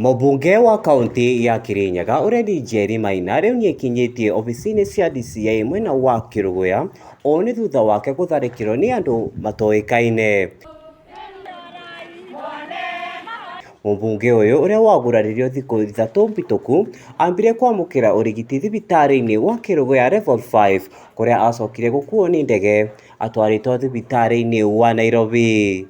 Mũmbunge wa kaũntĩ ya Kirinyaga ũrĩa nĩ Njeri Maina rĩu nĩekinyĩtie obici-inĩ cia DCI mwena wa Kĩrũgũya. Ũũ nĩ thutha wake gũtharĩkĩrwo nĩ andũ matoĩkaine. Mũmbunge ũyũ ũrĩa waguraririo thikũ 3 mpĩtũku ambire kwamũkĩra ũrigiti thibitarĩ-inĩ wa Kĩrũgũya Level 5 kũrĩa acokire gũkuo nĩ ndege atwarĩtwo thibitarĩ-inĩ wa Nairobi.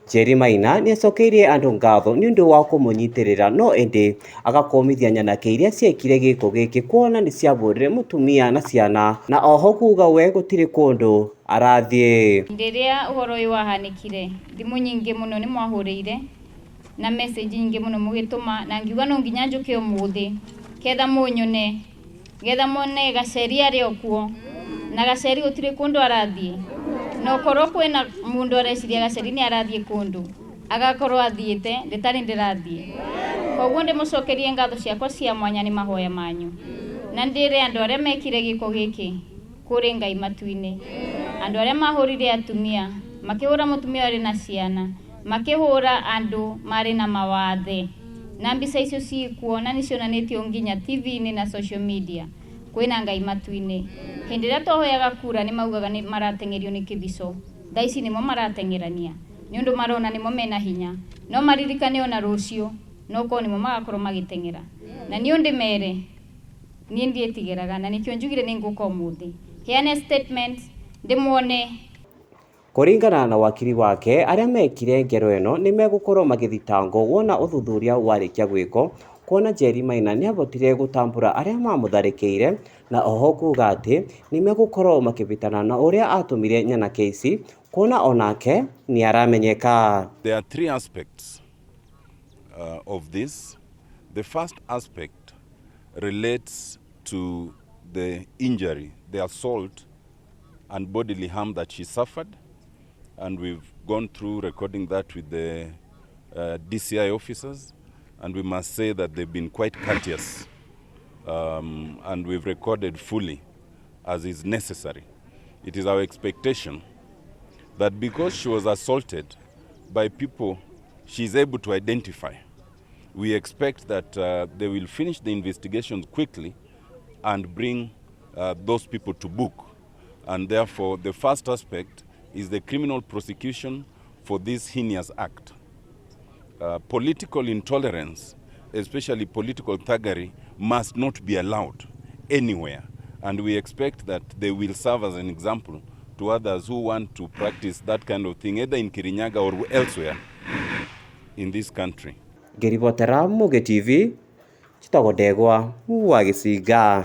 Njeri Maina nĩacokeirie andũ ngatho nĩ ũndũ wa kũmũnyitĩrĩra no ĩndĩ agakũmithia nyanake iria ciekire gĩko gĩkĩ kuona nĩ ciahũrire mũtumia na ciana na oho kuga we gũtirĩ kũndũ arathiĩ. Rĩrĩa ũhoro ũyũ wahanĩkire, thimũ nyingĩ mũno nĩ mwahũrĩire na message nyingĩ mũno mũgĩtũma, na ngiuga no nginya njũke ũmũthĩ ketha mũnyone, getha muone Gaceri arĩ o kuo, na Gaceri gũtirĩ kũndũ arathiĩ. Na okorwo kwĩna mũndũ areciria Gaceri nĩ arathiĩ kũndũ, agakorwo athiĩte, ndĩtarĩ ndĩrathiĩ. Koguo ndĩmũcokerie ngatho ciakwa cia mwanya nĩ mahoya manyu. Na ndĩre andũ arĩa mekire gĩko gĩkĩ kũrĩ Ngai matu-inĩ. Andũ arĩa mahũrire atumia, makĩhũra mũtumia ũrĩ na ciana, makĩhũra andũ marĩ na mawathe. Na mbica icio ciĩkuo na nĩcionanĩtio nginya TV-inĩ na social media. Kwĩna Ngai matu-inĩ. Hĩndĩ ĩrĩa twahoyaga kura nĩ maugaga nĩ marateng'erio nĩ kĩbico. Thaa ici nĩmo marateng'erania. Nĩ ũndũ marona nĩmo mena hinya. No maririkane ona rũciũ, no korwo nĩmo magakorwo magĩteng'era. Na niĩ ndĩmere, niĩ ndiĩtigĩraga, na nĩkĩo njugire nĩ ngũka ũmũthĩ. Heane statement, ndĩmuone. Kũringana na wakiri wake, arĩa mekire ngero ĩno nĩ megũkorwo magĩthitangwo wona ũthuthuria warĩkia gwĩkwo, kuona Njeri Maina nĩahotire gũtambũra arĩa mamũtharĩkĩire na oho kuga atĩ nĩmegũkorwo makĩbĩtana na ũrĩa atũmire nyanake ici kuona onake nĩ aramenyeka. There are three aspects of this. The first aspect relates to the injury, the assault and bodily harm that she suffered, and we've gone through recording that with the DCI officers, and we must say that they've been quite courteous, and we've recorded fully as is necessary. It is our expectation that because she was assaulted by people she's able to identify, we expect that they will finish the investigations quickly and bring those people to book. And therefore, the first aspect is the criminal prosecution for this heinous act. Political intolerance, especially political thuggery, must not be allowed anywhere. And we expect that they will serve as an example to others who want to practice that kind of thing, either in Kirinyaga or elsewhere in this country. Ngĩribotera Mũgĩ TV, njĩtagwo Ndegwa wa Gĩcinga.